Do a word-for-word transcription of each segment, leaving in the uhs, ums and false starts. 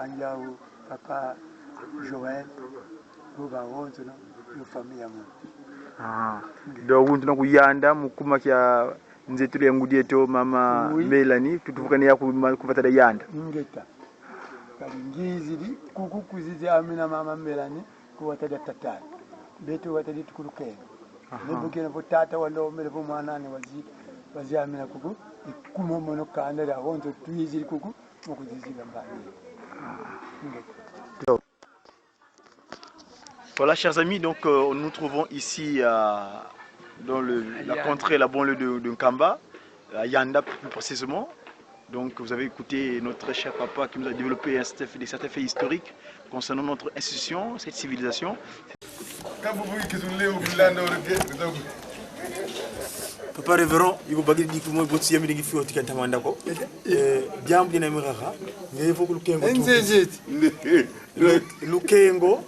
Anjau, papa Joël, bo bawonsono, yo famille ya muntu. Ah. Donc, muntu na kuyanda, mu kuma kia nzetulu ya ngudi eto, mama Oui. Melanie, tutuvukana ya ku ma-, ku vata dia yanda. Ingeta. Kadi ngizidi, kuku kuzizi amina mama Melanie, ku vata dia tatani. Beto vata dia tukulu kenga. Aha. Ni bu kena vo tata walombele vo mwana andi wazi-, wazi amina kuku, i kuma mono kanda dia wonso twizidi kuku, mu kuzizi bambani. Ingeta. Voilà, chers amis, donc euh, nous nous trouvons ici euh, dans le, la contrée, la banlieue de, de Nkamba, à Yanda plus précisément. Donc, vous avez écouté notre très cher papa qui nous a développé un certain fait, des certains faits historiques concernant notre institution, cette civilisation. Papa Révérend, il faut pas dire que moi, bon, si il y a des filles qui ont dit que t'as mandako. Eh, diambu na mirara, nge vo ku Lukengo. Nzezeti. Lu-, Lukengo,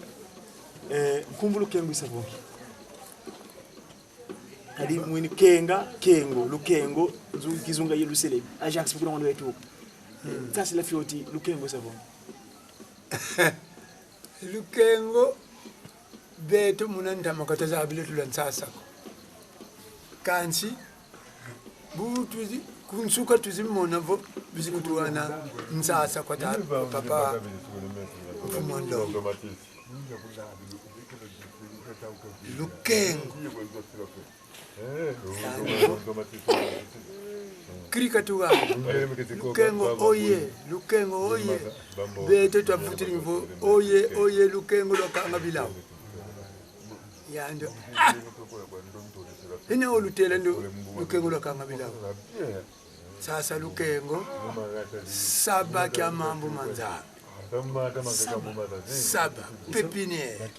eh, nkumbu Lukengo i sa vo nki? Kadi mwini kenga, kengo, Lukengo, zu-, kizunga ye lusele. Ajax, pour qu'on doit tout. Ça, c'est la fioti, Lukengo, i sa vo nki? Lukengo, beto muna ntama ka twazabila tula nsasa ko. Kansi, bu twizi, ku nsuka twizi mona vo, bizi kutuwana nsasa kwa ta-, kwa papa Mfumu wa Nlongo. Lukengo. Krika tuwa. Lukengo oye, Lukengo oye. Beto twavutidi vo, oye, oye, Lukengo lwakanga bilau. Yandi, ah! Ina olutela ndo, Lukengo lwakanga bilau. Sasa Lukengo, saba kia mambu ma Nzambi. Saba, saba, pépinière,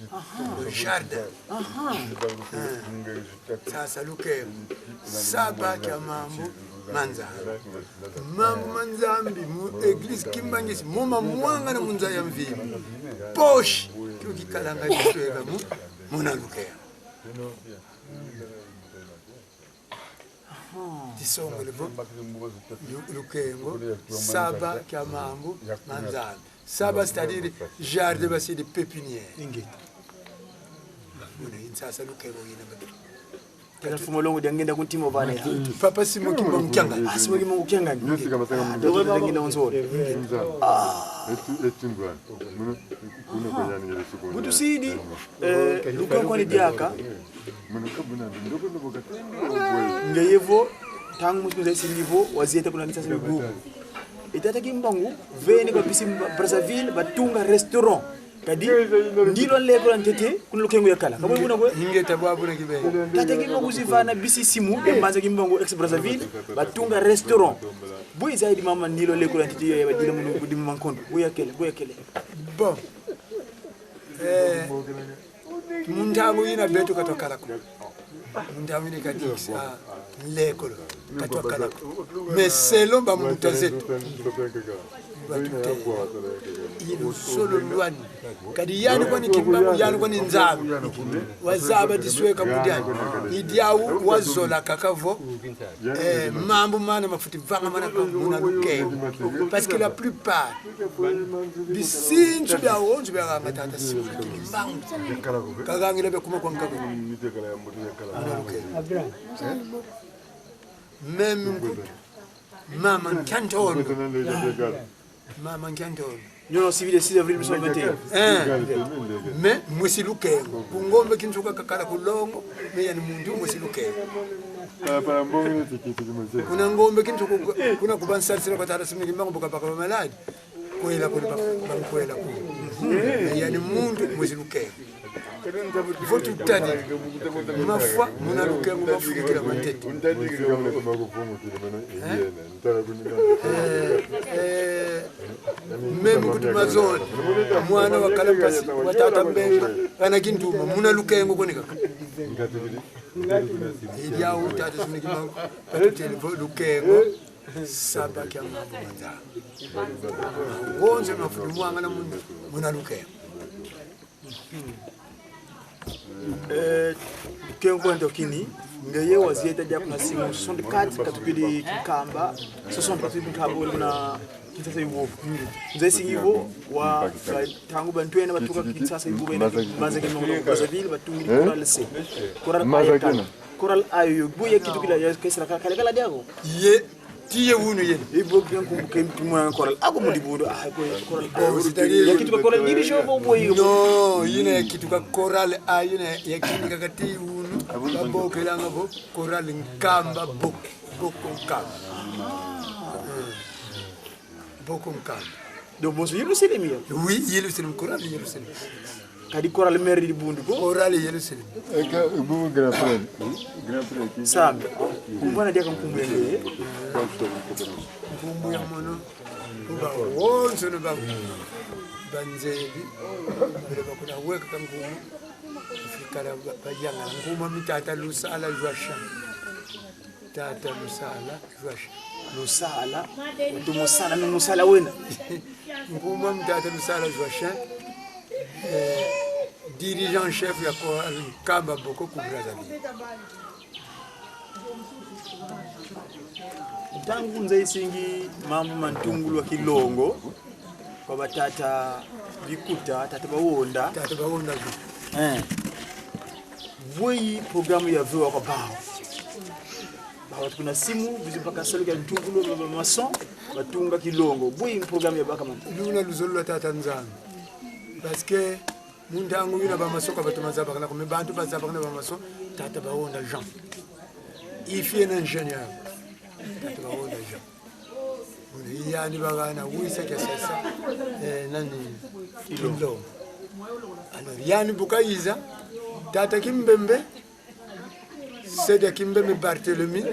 jardin. Hein. Sasa Lukengo, saba kia mambu ma Nzambi. Mambu ma Nzambi mu église kimbanguiste, mo mamwangana mu nza ya mvimba. Poche, kio kikalanga kisweka mu, muna Lukengo. Aha. Disongele vo, Lu-, Lukengo, saba kia mambu ma Nzambi. Saba, c'est-à-dire jardin, ba c'est des pépinières. Ingeta. Muna i nsasa Lukengo yina ba. Kala Mfumu wa Nlongo dia ngenda ku ntima vana ya. Papa Simon Kimbangu Kiangani. Ah, Simon Kimbangu Kiangani. Nyosi kama sanga Ah, muntu. Ndio ngenda onzo. Ingeta. Ah. Etu, etu mbwana. Muna, kuna kwa yani ngele suko. Bu tusidi, eh, Lukengo ni diaka. Ngeye vo, ntangu muntu nza sili vo, wazieta kuna nisa sili gu. E tata Kimbangu, vene kwa bisi Mba-, Brazzaville, batunga restaurant. Kadi, ndilu a nleko la ntete, kuna Lukengo yakala. Ka bwe muna kwe? Ingeta bwa buna kibe. Tata Kimbangu zivana bisi simu, ya mbanza Kimbangu ex Brazzaville, batunga restaurant. Bwe zaidi mama ndilu a nleko la ntete ya badila munu kudima mankondo. Bwe yakele, bwe yakele. Bon. Eh, mu ntangu yina beto ka twakala ko. Mu ntangu yina kadi, ah, nlekolo, ka twakala ko. Mais selon bambuta zeto, batutela. I luzolo lwani. Kadi yandi kwani Kimbangu, yandi kwani Nzambi. Wazaba disweka mu diani. I diau wazola kaka vo. Eh, mambu mana mafuti vangamana kwa muna Lukengo. Parce que la plupart, bisinsu biawonso biaganga tata Simon Kimbangu. Kagangila bia kuma kwa nkaka. Muna Lukengo. Même nkutu. Mama Nkiantondo. Mama Nkiantondo. Nyono civil le six avril mille neuf cent vingt et un. Hein. Mais mwisi Lukengo. Ku ngombe kinsuka kakala ku longo, mais yandi muntu mwisi Lukengo. Kuna ngombe kinsuka ku-, kuna kubansalisila kwa tata Simon Kimbangu bu kabaka ba maladi. Kwela kuna ba-, bankwela ku. Mais yandi muntu mwisi Lukengo. Vo tutadi, mafwa, muna Lukengo mafukikila mantete. Hein? Eh, eh, même nkutu Mazonde, mwana wakala mpasi, wa tata Mbemba, kana Kintuma, muna Lukengo koni kaka. I diau tata Simon Kimbangu, katutela vo Lukengo, saba kia mambu ma Nzambi. Wonso mafuti mwangana muna, muna Lukengo. Eh, Kengo Ntokini, ngeye wazieta dia kuna simu soixante-quatre, katukidi Kinkamba, soixante, katukidi Kinkamba, wele kuna Kinshasa Ivovo. Nze singi vo, wa, wa, ntangu bantwenia batuka Kinshasa Ivovo, bena, Mazake, Mazake, Brazzaville, batungidi Chorale C. Chorale A ya kala. Chorale A yo, bu ya kitukila, ya kesira kala, kala, kala diago. Ye, ti ye unu yena. Ibo kia nkumbu ke mtu mwana chorale. Ako mu dibundu, ah, ko chorale. Bon, c'est-à-dire, ya kituka chorale dirigée vo boy. Non, yina ya kituka chorale A, yina ya kituka kati unu. Babokelanga vo chorale Nkamba Boko, Boko Nkamba. Eh. Boko Nkamba. Donc, bonso Yerusalemi ya? Oui, Yerusalemi, chorale Yerusalemi. Kadi chorale mère di bundu ko? Chorale Yerusalemi. Eka, bu grand frère. Grand frère, ki- Sambi. Nkumbu ana diaka nkumbu ya ngeye? Nkumbu ya mono. Kuba wonso no ba. Banzebi. Bale bakuna weka ka nkumbu. Fikala ba, ba yanga. Nkumbu mi tata Lusala Joachim. Tata Lusala Joachim. Lusala. Ntu musala, ni musala wena. Nkumbu mi tata Lusala Joachim, eh, dirigeant chef ya chorale Nkamba Boko ku Brazzaville. Ntangu nze isingi mambu ma ntungulu a kilongo, kwa batata Bikuta, tata Bawonda. Tata Bawonda. Eh. Bweyi programme ya vewa kwa bawu? Bawu batu kuna simu, bizi mpaka salu kia ntungulu, ba, ba maçon, batunga kilongo. Bweyi programme ya baka mana? Luna luzolo lwa Tata Nzambi. Parce que mu ntangu yina ba maçon ka batu mazabakana ko, mais bantu bazabakana ba maçon, tata Bawonda Jean. Il fut un ingénieur. Tata Bawonda Jean. Buna yandi bagana wisa kia sasa, eh, nani? Kinlongo. Alors, yandi bu kayiza, tata Kimbembe, c'est-à-dire Kimbembe Barthélemy,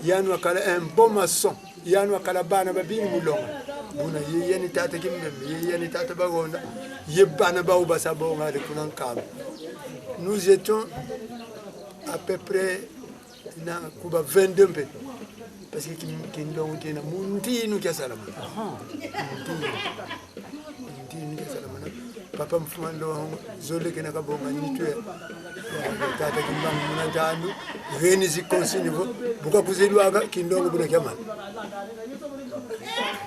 yandi wakala un bon maçon. Yandi wakala bana babingi mu longa. Buna ye, yandi tata Kimbembe, ye, yandi tata Bawonda, ye bana bawu basa bonga de kuna Nkamba. Nous étions à peu près na kuba vingt-deux mpe. Parce que Kin-, Kinlongo kena mu ntinu kia salamana. Aha. Ntinu. Ntinu kia salamana. Papa Mfuma Nlongo, zole kena kabonga nitu ya, ya tata Kimbangu muna ntandu, geni zi consigne vo, bu kakuzidwaka, Kinlongo buna kia mana.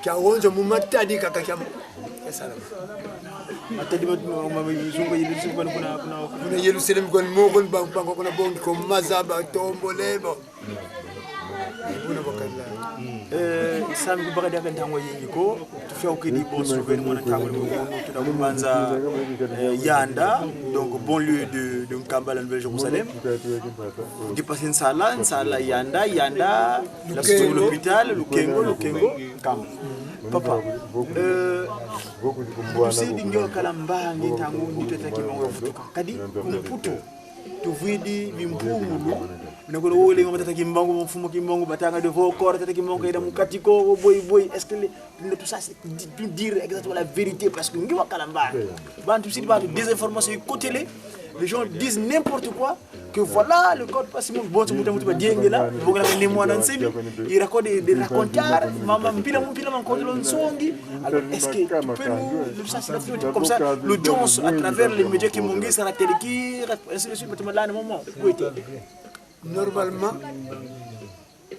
Kia wonso mu Matadi kaka kia mana. Kia salamana. Matadi ma, ma, ma, ma, zunga yele zunga kuna, kuna, kuna. Kuna Yerusalemi kuna moko ni ba, ba, kuna bongi ko mazaba tombole bo. Buna bakala. Eh, sambi ku baka diaka ntangu yingi ko, tufiaukidi bonso beno mona ntangu ni munu, tuna ku mbanza, eh, Yanda, donc bon lieu de, de Nkamba, la Nouvelle Jérusalem. Dépassé Nsala, Nsala Yanda, Yanda, la Lukengo. Structure l'hôpital, Lukengo, Lukengo, Nkamba. Papa, eh, tusidi ndio kala mbangi ntangu nitu a tata Kimbangu yavutuka. Kadi, ku Mputu, tuvwidi bimpumbulu. Bina kuna wole ngoma tata Kimbangu, mfumu Kimbangu, batanga de vo corps tata Kimbangu, kayenda mu kati ko, vo boy, boy. Est-ce que le, le, tout ça, c'est di-, tout dire exactement la vérité? Parce que ngi wakala mba. Bantu sidi bantu, désinformation ikotele. Les gens disent n'importe quoi, que voilà, le corps pas si bon, bon, mutu, mutu, badiengela, bon, la ne mwana nsemi, il raconte des, des racontards, mama, mpila, mpila, mankondolo nsongi. Alors, est-ce que tu peux nous, nous, ça, c'est la fioti, comme ça, l'audience à travers les médias kimbanguistes, la télé, qui, ainsi de suite, maintenant, là, à un moment, où était? Normalement,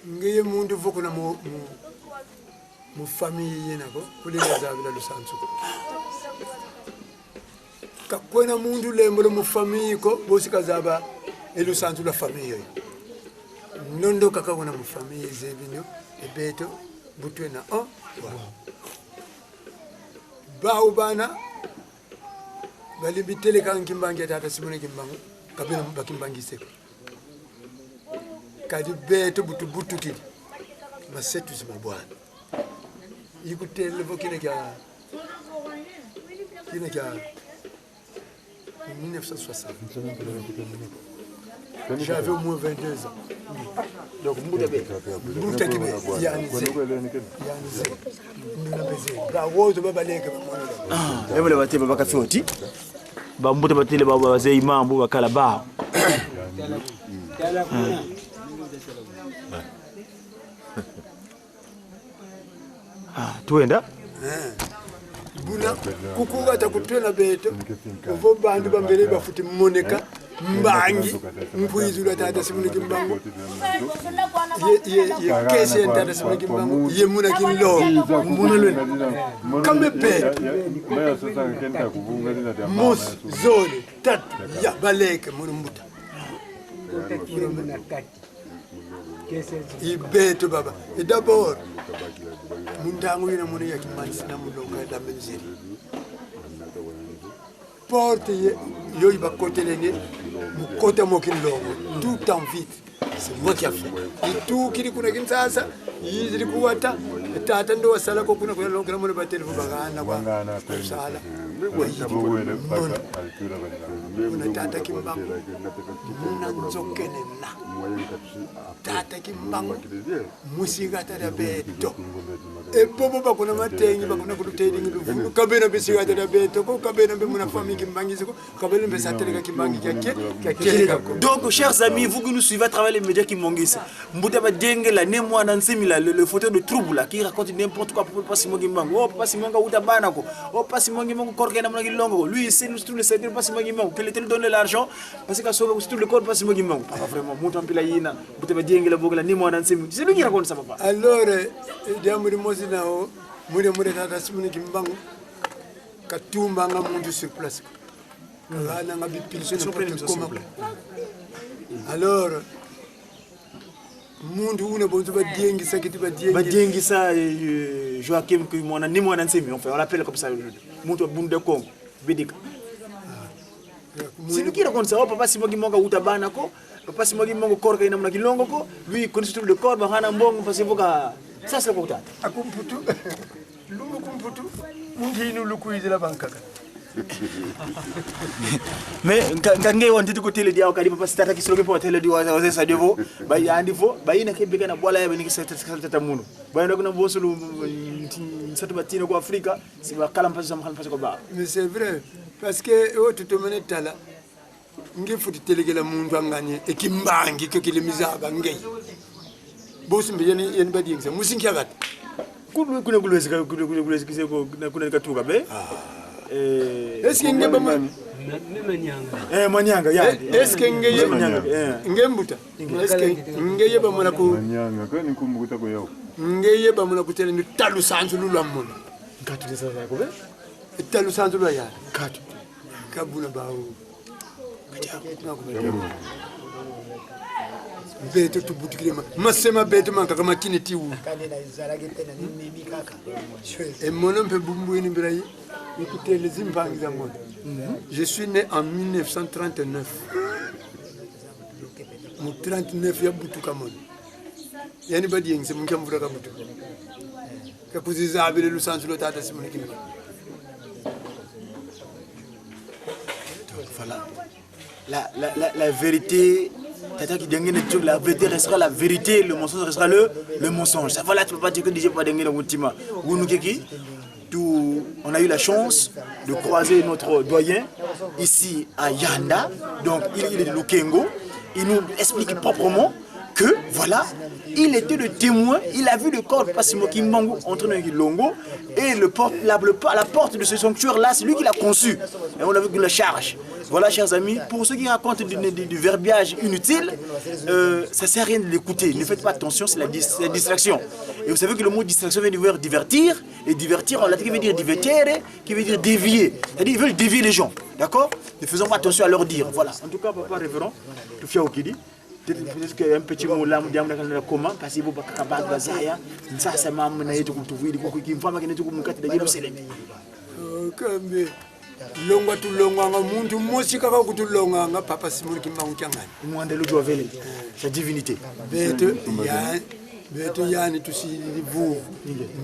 ngeye muntu vo kuna mu, mu, mu famille yena ko, kulinga zabila lusansu ko. Ka kwena muntu lembolo mu famille ko, bosi kazaba e lusansu lwa famille yoyo. Ndondo kaka kuna mu famille zebi ndio, e beto, bu twena, oh, wa. Bawu bana, balembi teleka nkimbangi ya tata Simon Kimbangu, ka bena ba Kimbanguiste ko. Kadi beto bu tubutukidi, mase tuzi mabwana. Ikutele vo kina kia, kina kia mille neuf cent soixante. J'avais au moins vingt-deux ans. Donc, mbuta be. Mbuta kibe, yandi ze. Yandi ze. Nduna be ze. Ba wozo ba baleke ba mwana. Ah, yabale bateba baka fioti. Ba mbuta batele ba, ba ze imambu bakala ba. Ah, twenda. Eh. Buna, kuku ata kutwena beto, ovo bantu ba mbele bafweti moneka, Mbangi, nkwizulu a tata Simon Kimbangu. Ye, ye, ye kesi ya tata Simon Kimbangu. Ye muna Kinlongo. Muna lwena. Kame pe. Mosi, zole, tatu, ya, baleke, muna mbuta. I beto baba. Et d'abord, mu ntangu yina muna ya Kimbangu sina mu longa la Menzeri. Porte ye, yo i bakotelenge, mu kota mu Kinlongo. Tout en vide. C'est moi qui a fait. Itukidi kuna Kinshasa, yizidi ku wata, tata ndo wasala ko kuna kuna longa muna batele vo bagana kwa sala. Wayidi kuna muna. Muna tata Kimbangu. Muna nzo kenena. Tata Kimbangu. Musi gata dia beto. E bobo bakuna matengi, bakuna kulutedi ngi luvunu. Ka beno mpe si gata dia beto ko, ka beno mpe muna famille kimbanguiste ko, ka beno mpe sa teleka Kimbangu kia kie, kia kieleka ko. Donc, chers amis, vous qui nous suivez à travers les médias kimbanguistes, Mbuta Badiengela, Ne Muanda Nsemi là, le, le fauteur de trouble là, qui raconte n'importe quoi pour Papa Simon Kimbangu. Oh, Papa Simon ka wuta bana ko. Oh, Papa Simon Kimbangu corps kena muna Kinlongo. Lui, il sait nous tous les secrets, Papa Simon Kimbangu. Qu'il était donné l'argent, parce que ça sauve tout le corps, Papa Simon Kimbangu. Papa, vraiment, muntu a mpila yina. Mbuta Badiengela Bokela, Ne Muanda Nsemi. C'est lui qui raconte ça, papa. Alors, euh, diambu dimosi nao, muna, muna tata Simon Kimbangu, ka tumbanga muntu sur place. Ka gananga bipilisi n'importe comment. Alors, muntu una bonso badiengisa kiti badiengisa. Badiengisa, euh, Joachim Kimwana, Ne Muanda Nsemi, enfin, on l'appelle comme ça, muntu wa Bundu dia Kongo. Bidika. C'est lui qui raconte ça. Oh, Papa Simon Kimbangu ka wuta bana ko. Papa Simon Kimbangu corps ka yena muna Kinlongo ko. Lui, il connaît surtout le corps, bahana mbongo, parce que boka. Ça, c'est le côté. A ku Mputu. Lumbu ku Mputu. Mu ngindu lukwizila bankaka. Mais nka, nka nge wa ntete kotele diau kadi papa sitata kisolo ke po tele diau wa, wa, sa diau vo. Ba yandi vo, ba yina ke bika na bwala ya bani ki sa, sa, sa, sa, munu. Ba yina kuna bonso lu, nsatu batina ku Afrika. Si bakala mpasi, bakala mpasi kwa ba. Mais c'est vrai, parce que, oh, tutomene tala. Nge fwete telekela muntu a ngani, e kimbangi kio kile mizaba nge. Bosi mbe yani, yani badiengisa. Musi nkia gata. Kuna, kuna kulwezi ka, kuna, kuna kulwezi kise ko, kuna, kuna katuka be. Ah. Eh. Est-ce que nge ba mwa- Ma-, ma-, Manianga. Eh, Manianga, ya. Eh, est-ce que nge ye- Manianga, eh. Nge mbuta. Est-ce que nge ye ba mona ku- Manianga, ka ni nkumbu kuta ko yau. Nge ye ba mona kutele ni talu sansu lulwa mona. Nkatu de sasa ko be? Talu sansu lwa ya. Nkatu. Ka buna bau. Beto tubutukile ma-, mase ma beto mankaka makine ti wu. E mono mpe bumbu ini mbila yi, ikutele zimpangi za mono. Je suis né en mille neuf cent trente-neuf. Mu trente-neuf ya butuka mono. Yani badiengisa mu nkia mvula ka butuka. Ka kuzizabila lusansu lwa tata Simon Kimbangu. Donc, voilà. La, la, la, la vérité, tata Kidiangene, la vérité restera la vérité, le mensonge restera le, le mensonge. Ça, voilà, tu peux pas dire que D J Padengene Mutima. Wunu keki, tout, on a eu la chance de croiser notre doyen ici à Yanda. Donc, il, il est de Lukengo. Il nous explique proprement que, voilà, il était le témoin, il a vu le corps de Papa Simon Kimbangu entrer dans Kinlongo et le porte, la, le, la porte de ce sanctuaire-là, c'est lui qui l'a conçu. Et on a vu que la charge. Voilà, chers amis, pour ceux qui racontent du, du, du verbiage inutile, euh, ça sert à rien de l'écouter. Ne faites pas attention, c'est la dis-, c'est la distraction. Et vous savez que le mot distraction vient du verbe divertir, et divertir, on l'a dit, qui veut dire divertere, qui veut dire dévier. C'est-à-dire, ils veulent dévier les gens, d'accord ? Ne faisons pas attention à leur dire. Voilà. En tout cas, papa révérend, tufiaukidi. Peut-être, peut-être que un petit mot là, mu diambu na kala na koma, parce que bo bakaka ba bazaya, nsasa mama na yetu kutuvwidi, kuku kimfama kina yetu kumukati na Yerusalem. Oh, kambe. Longwa tulongwanga muntu mosi kaka kutulonganga, Papa Simon Kimbangu kia ngani. Mwanda lutu wa vele, sa divinité. Beto, ya, beto yani tusidi vuvu.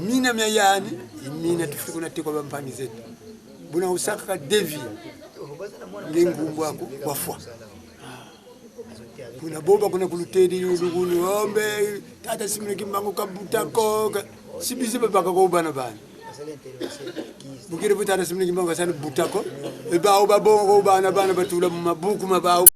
Mina mia yani, i mina tufwete kuna teko bampangi zeto. Buna usaka ka dévier. Nge nkumbu aku, wafwa. Kuna boba kuna kulutedi lugunu, ombe, tata Simon Kimbangu ka buta ko, ka, si bizi babaka ko bana bana. Bukire bu tata Simon Kimbangu kasani buta ko, e bawu babonga ko bana bana batula mu mabuku ma bawu.